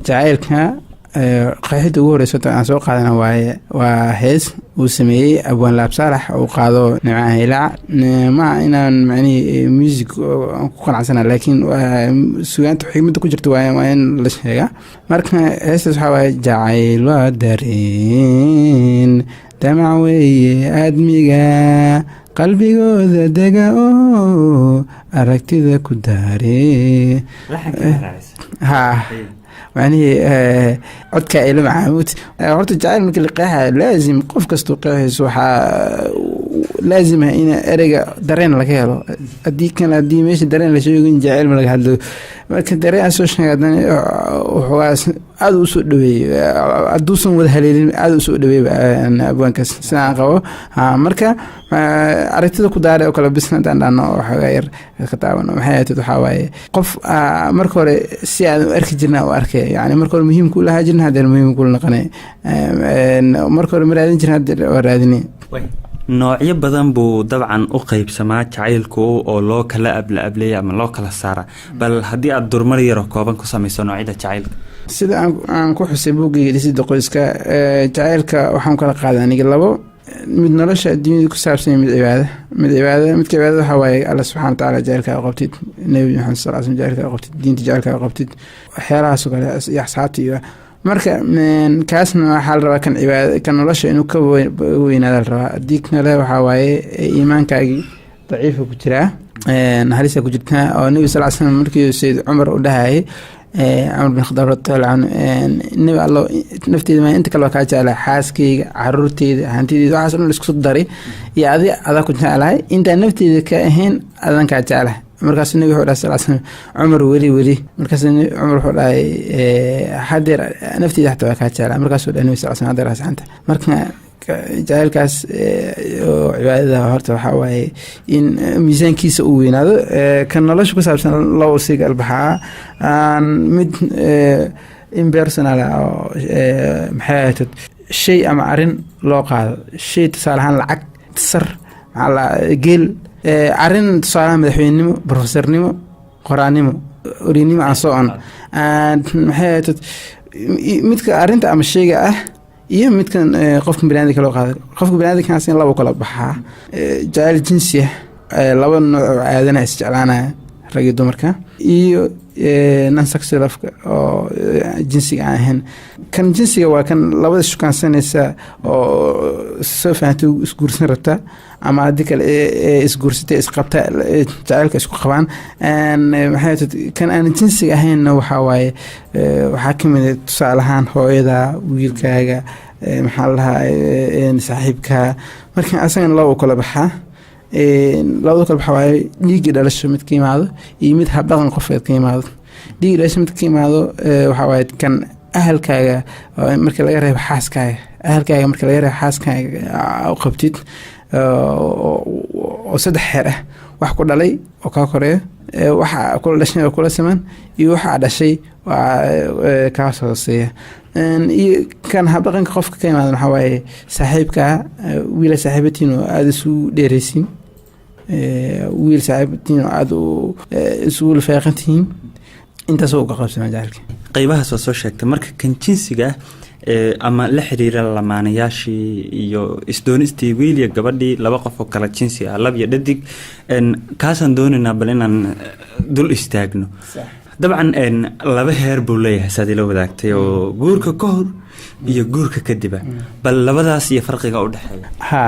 Jacaylka qeexidda ugu horeysa aan soo qaadana waaye, waa hees uu sameeyey Abwaan Laab Saalax, uu qaado Nimcaan Hilaac. Ma inaan macnihi music ku qanacsana, laakiin sugaanta xigmadda ku jirta waa in la sheegaa. Marka heestaas waxaa waaye: jacayl waa dareen damac weeye aadmiga qalbigooda dega oo aragtida ku daare. Ha, macnihii codka ila macaamud. Horta jacayl markii la qeexayo, laazim qof kastuu qeexayso, waxaa laazima in ereyga dareen laga helo. Haddii kan, haddii meesha dareen la sheegin, jacayl ma laga hadlo. Marka dareen aan soo sheegay, haddana wuxuugaas aada u soo dhaweeyey, hadduusan wada haleelin, aada u soo dhaweeyey abwaankaas sida aan qabo. Marka aragtida ku daare oo kale bis haddaan dhahno, waxoogaa yar ka taabano. Maxay ahayd? Waxaa waaye qof marka hore si aan u arki jirna u arkay, yani marka hore muhiim ku lahaa jirna, haddeer muhiim kula noqonay. Marka hore ma raadin jirna, haddeer waa raadinay. Noocyo badan buu dabcan u qeybsamaa jacaylku oo loo kala abla ableeya ama loo kala saara. Bal haddii aad durmar yaroo kooban ku samayso noocyada jacaylka. Sida aan ku xusay buuggayga Dhisida Qoyska, jacaylka waxaan kala qaaday aniga labo: mid nolosha adduunyada ku saabsan iyo mid cibaada. Mid cibaada, midka cibaadada waxaa waaye Alla subxana wa tacaala jacaylka a qabtid, Nebi Maxamed sal slam jacaylka a qabtid, diinta jacaylka a qabtid, waxyaalahaas oo kale iyo asxaabta iyo. Marka kaasna waxaa la rabaa kan cibaada, kan nolosha inuu ka weynaada la rabaa. Haddii kale waxaa waaye iimaankaagii daciifa ku jiraa, halisa ku jirtaa. Oo Nebi sal slam markii Sayid Cumar u dhahayay, Cumar bin Khadaab radiallahu canhu: "Nebi Allo, nafteyda ma inta kale waa kaa jeclahay, xaaskeyga, caruurteyda, hantideyda, waxaas dhan la isku daray iyo adi adaa ku jeclahay, intaan nafteyda ka ahayn adan kaa jeclahay." Markaasuu Nebi wuxuu dhahay sal slam: "Cumar, weli weli." Markaasuu Cumar wuxuu dhahay: "Hadeer nafteyda xataa waa kaa jeclahay." Markaasuu dhahay Nebi sal slam: "Hadeer asxanta." Marka jacaylkaas oo cibaadada horta waxaa waaye in miisaankiisa uu weynaado. Kan nolosha ku saabsan laba sii galbaxaa: mid impersonal oo maxay ahayd, shay ama arrin loo qaado, shay tusaale ahaan lacag, sar, maxaa la geel, arrin tusaale ahaan madaxweynenimo, professornimo, qoraanimo, orinimo aan soo on. Maxay ahayd, midka arrinta ama shayga ah iyo midkan qofka baniaadamka loo qaado. Qofka baniaadamkaas in laba kala baxaa: jacayl jinsi ah, laba nooc oo aadana isjeclaanaya, rag iyo dumarka, iyo non sexual oo jinsiga aan ahayn. Kan jinsiga waa kan labada shukaansanaysa oo soo fahantay, isguursan rabta, ama haddii kale isguursatay, isqabta, jacaylka isku qabaan. Maxay, kan aan jinsiga ahaynna waxaa waaye, waxaa kamid ah tusaale ahaan hooyada, wiilkaaga, maxaa la dhahaa, saaxiibka. Marka asagana laba u kala baxaa. Labada kale waxaa waaye dhiiggii dhalasho mid ka yimaado iyo mid habdhaqan qofeed ka yimaado. Dhiiggii dhalasho mid ka yimaado waxaa waaye kan ahalkaaga marka laga reebo xaaskaaga, ahalkaaga marka laga reebo xaaskaaga u qabtid, oo saddex xeer ah: wax ku dhalay oo kaa koreeyo, waxa kula dhashay oo kula siman, iyo waxa dhashay waa kaas hooseeya. Iyo kan habdhaqanka qofka ka yimaada waxaa waaye saaxiibka, wiila saaxiibatiin oo aada isugu dheereysiin, wiil saaxiibatiin oo aada u isugu lafeeqantihiin. Intaas oo uga qabsama jacaylka. Qaybahaas waa soo sheegtay. Marka kan jinsiga ama la xiriira lamaanayaashii iyo isdoonistii wiil iyo gabadhii, laba qof oo kala jinsi ah, lab iyo dhadig, kaasaan doonaynaa bal inaan dul istaagno. Dabcan laba heer buu leeyahay saad ila wadaagtay, oo guurka ka hor iyo guurka kadiba. Bal labadaas iyo farqiga u dhexeeya. Ha,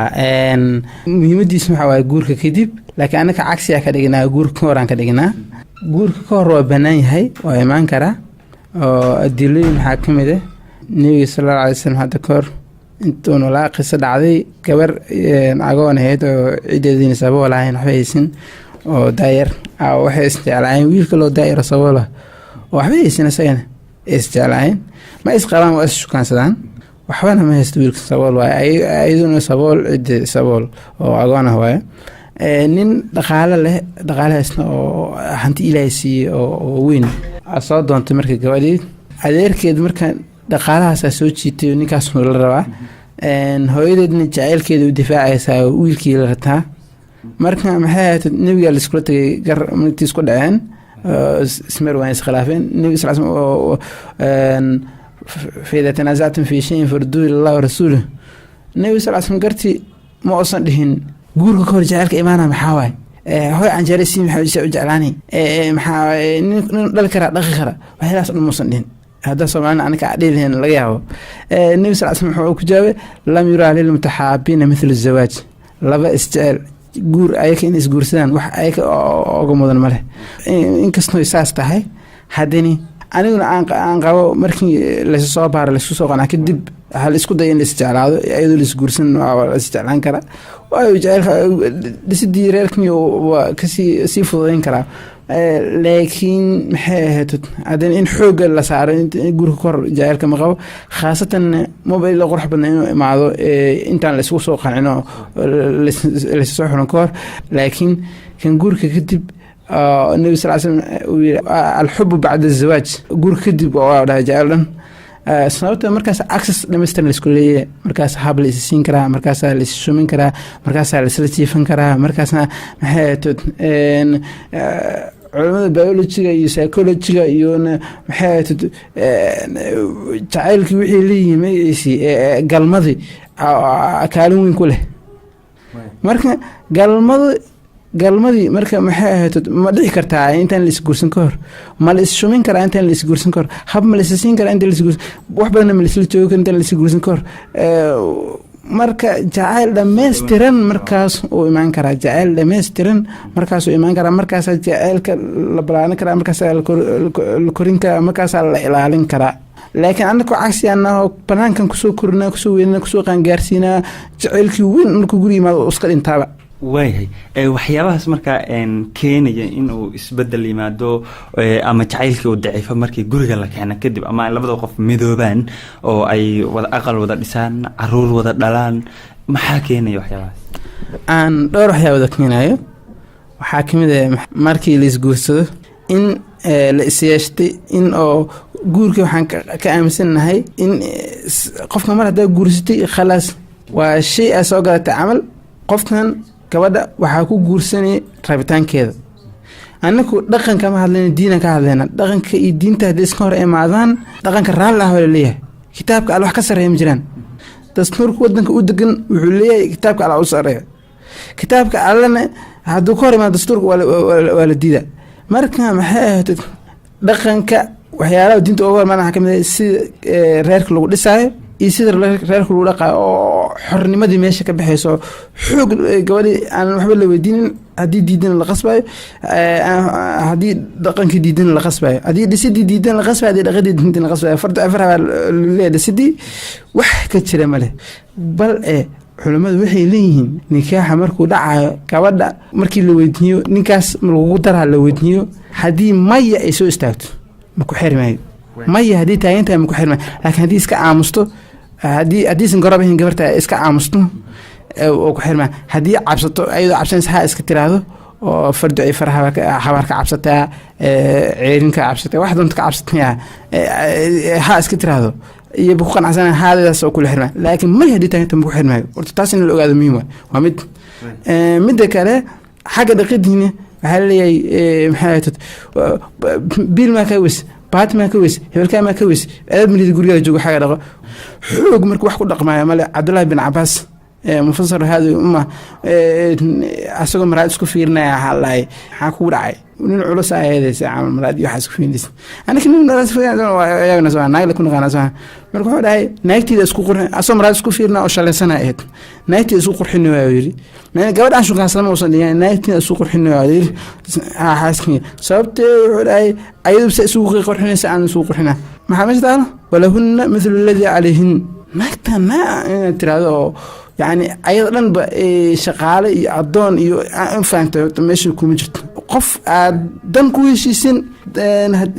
muhiimadiisa waxaa waaye guurka kadib, laakiin annaka cagsiyaa ka dhignaa, guurka ka hor aan ka dhignaa. Guurka ka hor waa bannaan yahay, waa imaan karaa, oo adilooyin waxaa ka mid ah Nebiga sal Allahu alay slam hadda ka hor intuu nolaa qiso dhacday, gabar agoon ahayd oo ciddeediina sabool ahayn, waxba haysin, oo daayar, waxay isjeclaayeen wiil kaloo daayar saboolah oo waxba haysin. Isagana isjeclaayeen, ma isqabaan, waa is shukaansadaan, waxbana ma haysto wiilka, sabool waaye, iyaduna sabool, ciddi sabool oo agoon ah waaye. Nin dhaqaale leh, dhaqaale haysna oo hanti Ilaahay siiyey oo weyn soo doontay. Marka gabadhii adeerkeed marka dhaqaalahaasaa soo jiitay, ninkaas la rabaa. Hooyadeedna jaceylkeeda u difaacaysaa, wiilkii la rataa. Marka maxay ahayd, Nebigaa laiskula tagay, gar martii isku dhaceen. Ismar waan iskhilaafeen. Nebi sal slam, "فإذا تنازعتم في شيء فردوه إلى الله ورسوله". Nebi sal slam garti ma uusan dhihin guurka ka hor jaceylka imaana. Maxaa waay? Hoy canjeere sii, maxaa u jeclaanay? Maxaa nin dhali karaa, dhaqi kara? Waxyaalahaas dhan muusan dhihin. Hadda Soomaalina anaka dhihi lahayn laga yaabo. Nebi sal slam wuxuu ku jawaabay: "لم ير للمتحابين مثل الزواج". Laba isjecel guur ayaka in isguursadaan wax ayaka oga mudan ma leh. Inkastoo saas tahay, haddani aniguna aan qabo markii laysu soo baaro, laysku soo qanaa kadib, ha la isku dayo in la isjeclaado. Iyadoo la isguursan waa la isjeclaan karaa, waayo jaceylka dhisidii reerkii waa kasii sii fududeyn karaa. Laakiin maxay ahayd, haddana in xoogga la saaro guurka kahor jaceylka ma qabo. Khaasatan mobile la qurux badna inuu imaado intaan la isku soo qancino, laysu soo xiran ka hor. Laakiin kan guurka kadib, Nebi sal slam uu yiri "الحب بعد الزواج", guurka kadib waa dhahay jaceyl dhan, sababta markaas access dhamaystiran laisku leeyahay, markaas hab la is siin karaa, markaasaa la is shumin karaa, markaasaa la isla jiifan karaa. Markaasna maxay ahayd, culamada biologyga iyo psychologyga iyo maxay ahayd jacaylkii wixii leeyihiin magaciisii galmadii kaalin weyn ku leh. Marka galmadii marka maxay ahayd, ma dhici kartaa intaan la isguursan ka hor? Ma la isshumin karaa intaan la isguursan ka hor? Hab ma la isasiin karaa intaan la isguursan? Wax badanna ma la isla joogi kara intaan la isguursan ka hor? Marka jacayl dhammaystiran markaas uu imaan karaa, jacayl dhammaystiran markaasuu imaan karaa, markaasaa jacaylka la balaanin karaa, markaasaa la korin karaa, markaasaa la ilaalin karaa. Laakiin annakoo cagsi anahoo banaankan kusoo korinaa, kusoo weynaa, kusoo qaangaarsiinaa, jacaylkii weyn markuu guri yimaado iska dhintaaba. Waayahay, waxyaabahaas markaa keenaya inuu isbedel yimaado ama jacaylkii uu daciifo markii guriga la keeno kadib, ama ay labada qof midoobaan oo ay wada aqal wada dhisaan, caruur wada dhalaan, maxaa keenaya waxyaabahaas? Aan dhowr waxyaabooda keenayo. Waxaa kamid ah markii la isguursado in la isyeeshtay, in oo guurkii waxaan ka aaminsannahay in qofka mar haddaa guursatay, khalaas, waa shay aa soo galatay camal. Qofkan gabadha waxaa ku guursanaya rabitaankeeda. Anaku dhaqan kama hadlayna, diinan ka hadlayna. Dhaqanka iyo diinta hadday iska hor imaadaan, dhaqanka raalli ah waa laleeyahay. Kitaabka Alle wax ka sarreeya ma jiraan. Dastuurka wadanka u degan wuxuu leeyahay kitaabka Alla u sarreeya. Kitaabka Allena hadduu ka hor imaado dastuurka, waa la diida. Marka maxay ahayd, dhaqanka waxyaalaha diinta uga hormaan waxaa kamid ah sida reerka lagu dhisaayo iyo sida reerka lagu dhaqaayo, oo xornimadii meesha ka baxayso, xoog gabadhii aan waxba la weydiinin, haddii diidana la qasbayo, haddii dhaqankii diidana la qasbayo, haddii dhisidii diidana la qasbayo, haddii dhaqadii diidana la qasbayo. Farda afar baa leeyahay, dhisidii wax ka jira male. Bal culimmadu waxay leeyihiin nikaaxa markuu dhacayo, gabadha markii la weydiiyo ninkaas ma lagugu daraa, la weydiiyo, haddii maya ay soo istaagto, ma ku xiri maayo. Maya haddii taagan tahay, ma ku xiri maayo. Laakiin haddii iska aamusto, haddiisan garoob ahayn gabarta, iska aamusto, oo ku xiri maayo. Haddii cabsato, ayadoo cabsanaysa ha iska tiraahdo, oo fardu ay faraha xabaar ka cabsataa, ceerin ka cabsataa, wax doonta ka cabsataya, ha iska tiraahdo iyo ku qanacsana, haadadaas oo kula xirmaayo. Laakiin may haddii taaganta, ma ku xirmaayo. Horta taas in la ogaado muhiim waay. Waa mid. Midda kale, xagga dhaqidiina waxaa laleeyahay, maxay ahayd, biil maa ka weys, baati maa ka weys, hebelkaa maa ka weys, aadaad malida gurigaa joogo, xagga dhaqo. Xoog marka wax ku dhaqmaayo male. Cabdullaahi bin Cabaas, مفسر هذه الأمة, asagoo maraad isku fiirinaya waxaa lahay: "Maxaa kugu dhacay? Nin culus aa eedeysa camal, maraad iyo waxaa isku fiirinaysa." Anaka nin maraad yaagna soo naag la ku naqaana soo. Marka wuxuu dhahay: "Naagteyda isku qurxin." Asagoo maraad isku fiirina oo shalaysana ahayd. "Naagteyda isku qurxin," waa yiri. Gabadh aan shukaansan uusan dhigan, "Naagteyda isku qurxin," waa yiri xaaskii. Sababtee wuxuu dhahay: "Ayadu se isugu qurxinaysa, aan isugu qurxina." Maxaa meesha taalo? "ولهن مثل الذي عليهن". Naagta naa inaad tiraahdo oo yacni ayada dhanba shaqaale iyo addoon iyo fahamta meesha kuma jirto. Qof aad dan ku heshiisin,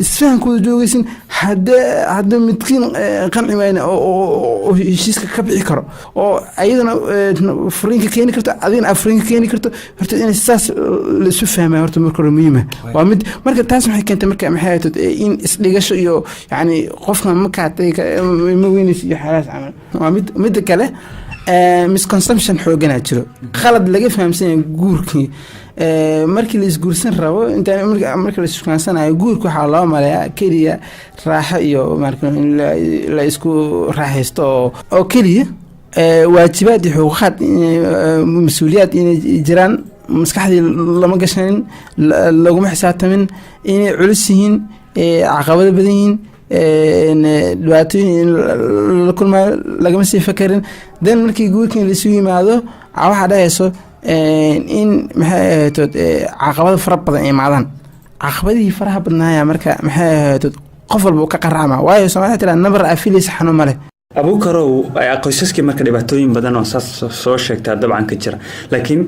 isfahankooda joogaysin, hadde midkiin qanci wayna oo heshiiska ka bixi karo, oo ayadana furiinka keeni karto, adigana aad furiinka keeni karto. Horta in saas la isu fahmaya horta marka hore muhiima waa mid. Marka taas waxay keentay, marka maxay ahayd, in isdhigasho iyo yacni qofka markaad ma weynaysa iyo xaalaas camal. Waa mid. Midda kale, Misconception xooganaa jiro, qalad laga fahamsan yahay guurkii. Markii la isguursan rabo, inta marka la isguursanayo, guurka waxaa loo maleeyaa keliya raaxo iyo marka in la isku raaxaysto oo keliya. Waajibaad iyo xuquuqaad, mas-uuliyaad inay jiraan maskaxdii lama gashanin, laguma xisaabtamin inay culus yihiin, caqabado badan yihiin, dhibaatooyin in la kulmayo lagama sii fakerin. Dan markii guurkii laisu yimaado, waxaa dhahayso in, maxay ahaytood, caqabado fara badan imaadaan. Caqabadihii faraha badnaaya marka, maxay ahaytood, qof walba uu ka qaracma, waayo Soomaalida tiraa nabar afilis xanuun ma leh. Abuukarow, qoysaskii marka dhibaatooyin badan oo saas soo sheegtaa dabcan ka jira, laakiin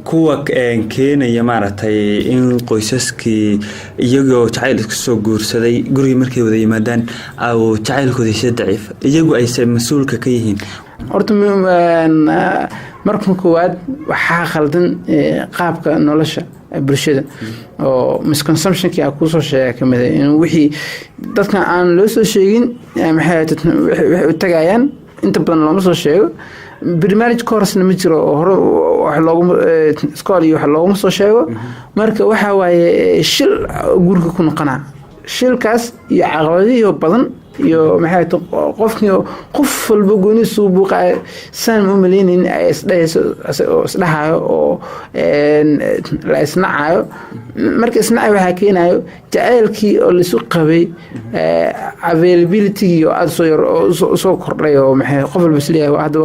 kuwa keenaya maaragtay in qoysaskii iyagoo jacayl isku soo guursaday gurigii markay wada yimaadaan au jacaylkooda si daciif, iyagu ayse mas-uulka ka yihiin? Horta marka koowaad waxaa khaldan qaabka nolosha bulshada oo misconceptionkii aan kuusoo sheega kamid ah, in wixii dadka aan loo soo sheegin, maxay ahayd, waxay u tagayaan inta badan looma soo sheego. Premarriage course-na ma jiro oo hore wax looguma school iyo wax looguma soo sheego. Marka waxa waaye shil guurka ku noqonaa, shilkaas iyo caqabadihii badan iyo, maxay ahayd, qofkii qof walba gooniisuu buuqaayo, saan ma umaleynayn ay isdhahayso oo isdhahayo oo la isnacayo. Marka isnacay waxaa keenayo jaceylkii oo laisu qabay, availabilitygii oo aada soo yar oo usoo kordhay, oo maxay qof walba isleeyahay hadda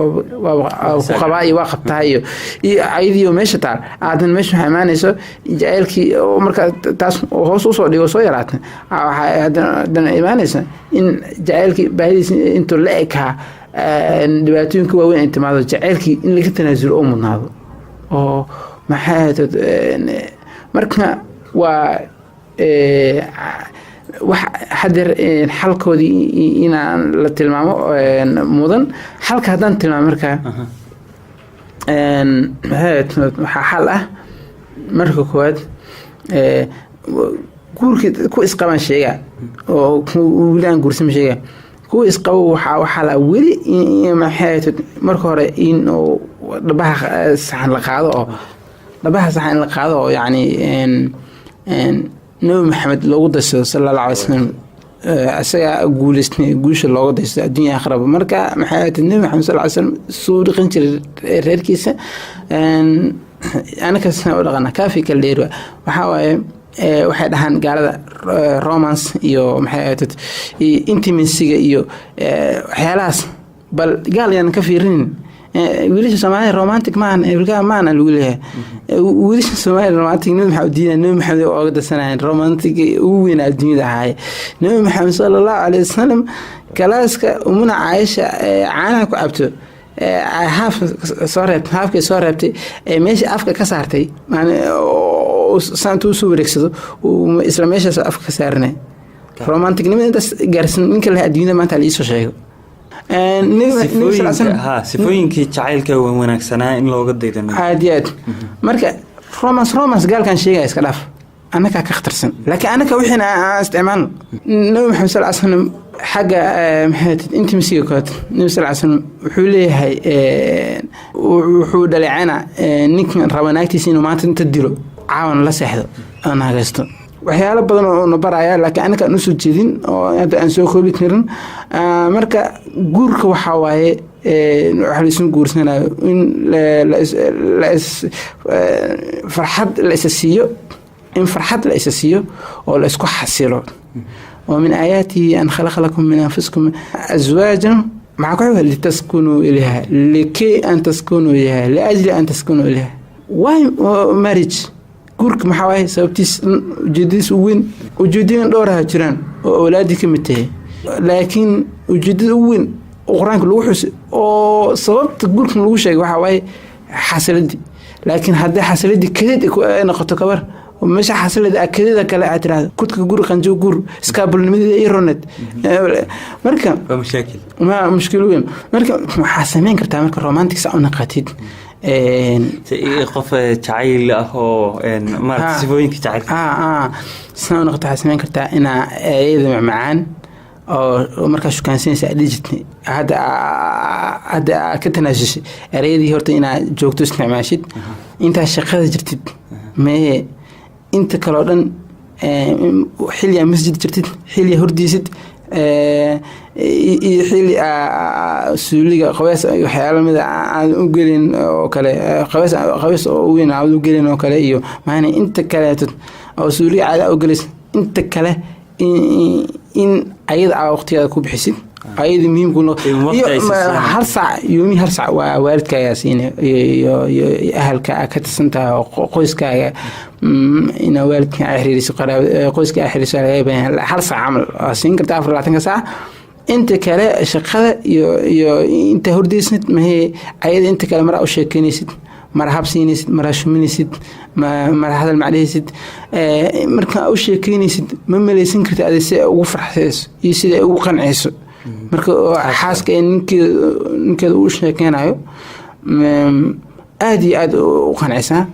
waa ku qabaa iyo waa qabtaa iyo ayadii oo meesha taal aadan meesha waxaa imaanayso jaceylkii oo marka taas oo hoos usoo dhigo soo yaraatay. Waxaa haddana imaanaysa in jaceylkii baahidiisa intuu la ekaa dhibaatooyinka waaweyn ay timaado, jaceylkii in laga tanaasulo oo mudnaado oo, maxay ahayd, marka waa wax hadeer xalkoodii inaan la tilmaamo mudan. Xalka haddaan tilmaamo markaa, maxay ahayd, waxaa xal ah marka koowaad guurkii ku isqabaan sheegaa oo weli aan guursama sheegaa, kuwa isqabo waxaa la weli, maxay ahayd, marka hore in uu dhabaha saxan la qaado, oo dhabaha saxan in la qaado oo yacni Nabi Maxamed loogu daysado, sala Allahu alay wasalam, isagaa guuleystay, guusha looga daysto adduunya aakhiraba. Marka, maxay ahayd, Nabi Maxamed sal ly slam suu dhaqan jiray reerkiisa, anakasna u dhaqana kaafi kala dheeri. Waxaa waaye waxay dhahaan gaalada romance iyo, maxay ahayd, intimacyga iyo waxyaalahaas. Bal gaal yaan ka fiirinin, wiilasha Soomaalida romantic maahan, ilkaha maahan lagu leeyahay. Wiilasha Soomaalida romantic nabi maxamed diina, Nabi Maxamed ooga dasanayan, romantic ugu weyn adduunyada ahaaye Nabi Maxamed sala Allahu caleyhi wasalam. Galaaska Umuna Caaisha caanaha ku cabto, haaf soo reebtay, haafkay soo reebtay ee meesha afka ka saartay, saantuu usoo wareegsado isla meeshaas afka ka saaranay. Romanticnimada intaas gaarsan ninka leh adduunyada maanta la iisoo sheego. Sifooyinkii jacaylka wanaagsanaa in looga daydo. Aad iyo aad. Marka romance gaalkan sheegaya iska dhaaf, annagaa ka khatarsan, laakiin annaka wixiina aan isticmaalno. Nabi Maxamed sal slam xagga, maxay, intimacyga kood, Nabi sal slam wuxuu leeyahay, wuxuu dhaleecana ninkan raba naagtiisa inuu maanta inta dilo caawan la seexdo oo naagaysto. Waxyaalo badan oo na baraya, laakiin annaka aan usoo jeedin oo hadda aan soo koobi karin. Marka guurka waxaa waaye waxa la isu guursanayo in la farxad la isa siiyo, in farxad la isa siiyo oo la isku xasilo. Wa min aayaatihi an khalaqa lakum min anfusikum azwaajan, maxaa ku xiga? Litaskunuu ilayha, likay an taskunuu ilayha, liajli an taskunuu ilayha. Why marriage? Guurka maxaa waaye sababtiis, ujeedadiis ugu weyn? Ujeedooyin dhowraha jiraan oo awlaadii ka mid tahay, laakiin ujeedada ugu weyn oo Qur-aanka lagu xusay oo sababta guurkan lagu sheegay waxaa waaye xasiladii. Laakiin haddii xasiladii kadeed ay noqoto, kabar meesha xasilada kadeeda kale aad tirahdo kudka guur, qanjo guur, iskaabulnimadeeda iyo roneed, marka waa mashaakil. Ma mushkil weyn. Marka waxaa sameyn kartaa marka romantic sa u naqatid. Qof jacayl ah oo maarata sifooyinka jacaylka Saa u naqatid, waxaa sameyn kartaa inaa ereyada macmacaan. Oo markaa shukaansanaysa aad dhihi jirtay, hadda aad ka tanaasushay ereyadii, horta inaad joogto isticmaashid intaa shaqada jirtid mee. Inta kaleo dhan, xilli aa masjid jirtid, xilli aa hordiysid iyo xilli suuliga qabees, waxyaala lamida aan u gelin oo kale, qabees oo weyn aan u gelin oo kale, iyo maana inta kaleeto oo suuliga caada u gelaysa, inta kale in ayada aa waqtigeeda ku bixisid, ayada muhiimku. Hal saac yoomi, hal saac waa waalidkaagaa siina iyo ahalka aa ka tirsan tahay oo qoyskaaga, inaa waalidka aa xiriiriso, qoyska aa xiriiriso laga baahan. Hal saac camal waa siin karta 24-ka saac. Inta kale shaqada iyo inta hordaysid mahee, ayada inta kale maraa u sheekeynaysid, mara hab siinaysid, mara shuminaysid, mara hadal macdhehaysid, markaa u sheekeynaysid, ma malaysan karta adi si ay ugu farxsayso iyo sida ay ugu qancayso. Marka xaaska ee ninkeeda uu sheekeynayo aada iyo aada u qancaysaa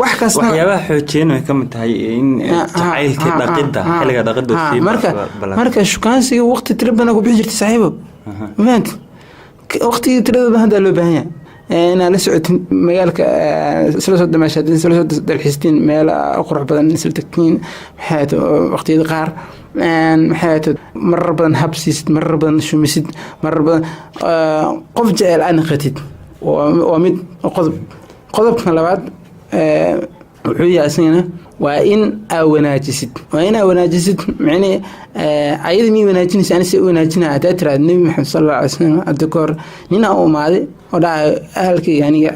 wax kasta. Waxyaabaha xoojiyeen way ka mid tahay in jacaylkii dhaqidda, xilliga dhaqidda sii. Marka shukaansiga waqti tiro badan ku bixi jirtay, saaxiibo, mafahanti? Waqtigii tirada badan haddaa loo baahan yahay inaad la socotin magaalka, isla soo damaashaadin, isla soo dalxiistiin, meel qurux badan isla tagtiin. Maxay waqtiyada qaar, maxay marar badan hab siisid, marar badan shumisid, marar badan qof jecel aad naqatid. Waa mid qodob. Qodobka labaad wuxuu yahay isagana waa in aa wanaajisid, waa in aa wanaajisid. Micnihi ayada mii wanaajinaysa, ani se u wanaajinaya haddaa tiraada. Nebi Maxamed sal alla alay slam hadda ka hor nin aa u imaaday oo dhahayo: "Ahalkayga, aniga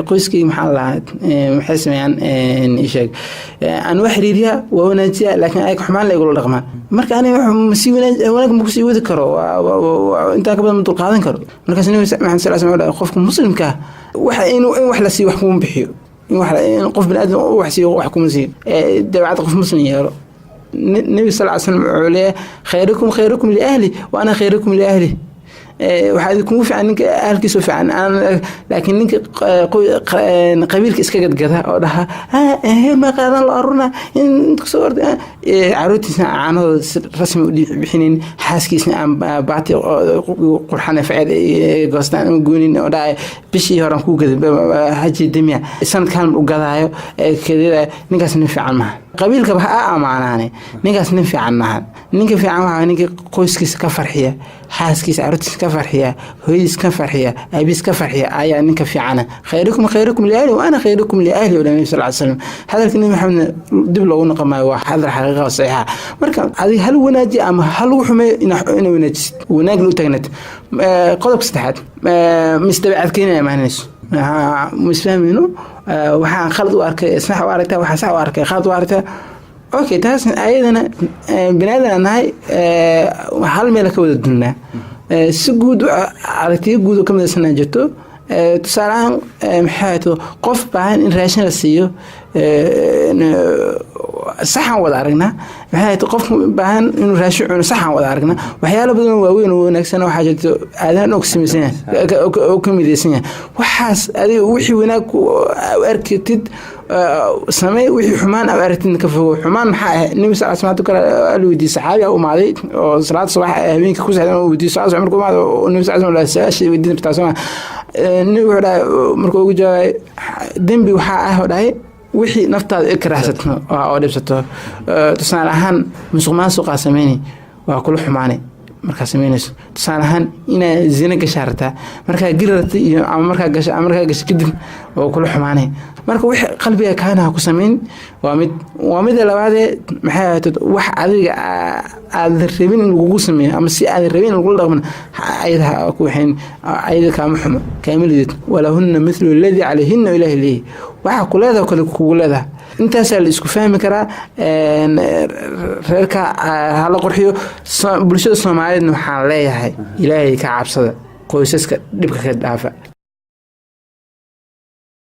qoyskayga maxaa lahaa, maxay sameeyaan? Sheeg, aan waa xiriiriyaa, waa wanaajiyaa, laakiin ayaga xumaan la igula dhaqmaan. Marka aniga masii wanaag ma kusii wadi karo, intaa ka badan ma dulqaadan karo." Markaas Nebi Maxamed sal slam dhahay: "Qofka muslimka waxa inuu in wax la siiyo wax kuma bixiyo, in qof bani aadam wax siiyo wax kuma siiyo, dabeecad qof muslim yeelo." Nebi sal ly slam wuxuu leeyahay: "Khayrukum khayrukum liahli wa ana khayrukum liahli." Waxaa idinkugu fiican ninka ahalkiisa fiican, laakiin ninka qabiilka iska gadgada oo dhaha heer ma qaadan la arurna in kasoo orda, caruurtiisna caanahooda si rasmi u bixinin, xaaskiisna aan baati qurxan faceed goostaan ama goonin, oo dhahay bishii horan kuu gaday haji demiya, sanadka hal mar u gadaayo kadida, ninkaas nin fiican maha. Qabiilkaba ha amaanaane, ninkaas nin fiican maaha. Ninka fiican waxaa ninka qoyskiisa ka farxiya, xaaskiisa, caruurtiisa ka farxiya, hooyadiis ka farxiya, aabiis ka farxiya ayaa ninka fiicana. "Khayrukum khayrukum liahli wa ana khayrukum liahli," oo nabi sal ly slam. Hadalka Nabi Maxamedna dib loogu noqon maayo, waa hadal xaqiiqa oo saxiixa. Marka adiga hal wanaaji ama ha lagu xumeeyo, ina wanaajisid, wanaag la u taagnaad. Qodobka saddexaad, misdabeecad keenaya amaanayso, misfahmayno, waxaan khalad u arkay sax u aragtaa, waxaa sax u arkay khalad u aragtaa. Okay, taas ayadana bani aadan aan nahay, hal meel ka wada dunnaa, si guud aragtiyo guud oo ka midaysanaa jirto. Tusaale ahaan, maxay to qof baahan in raashin la siiyo saxaan wada aragnaa. Maxay to qof baahan inuu raashin cuno saxaan wada aragnaa. Waxyaalo badan oo waaweyn oo wanaagsan waxaa jirto aadaan og samaysan yahay oo ka midaysan yahay. Waxaas adiga wixii wanaag ku arkatid samee, wixii xumaan a aragtid ka fogo. Xumaan maxaa ah? Nabi sal slam kale la weydiiyey, saxaabi a umaaday oo salaada subax habeenkii ku sexday, weydiiyey salaada subax. Markuu umaaday, nabi sal slam su-aasha weydiin kartaa soo ma? Nabi wuxuu dhahay, markuu ugu jawaabay: "Dembi waxaa ah," oo dhahay, "wixii naftaada i karaahsato oo dhibsato." Tusaale ahaan, musuq maasuqaa sameyni waa kula xumaanay markaa sameynayso. Tusaale ahaan, inaa zina gashaa rabtaa, markaa geli rabta iyo ama markaa gasha ama markaa gasha kadib waa kula xumaanay. Marka wixii qalbiga kaana ha ku samayn. Waa mid. Waa mida labaadee, maxay ahayd, wax adiga aad rabin in lagugu sameeyo ama si aadan rabin in lagula dhaqman ayada ha ku waxayn. Ayada kaama xumo, kaama lidid. "Walahunna mithlu alladii calayhinna," Ilaahi leeyahy, waxa ku leedaha kale kugu leedaha. Intaasaa la isku fahmi karaa. Reerka hala qurxiyo. Bulshada Soomaaliyeedna waxaan leeyahay: Ilaahay ka cabsada, qoysaska dhibka ka dhaafa.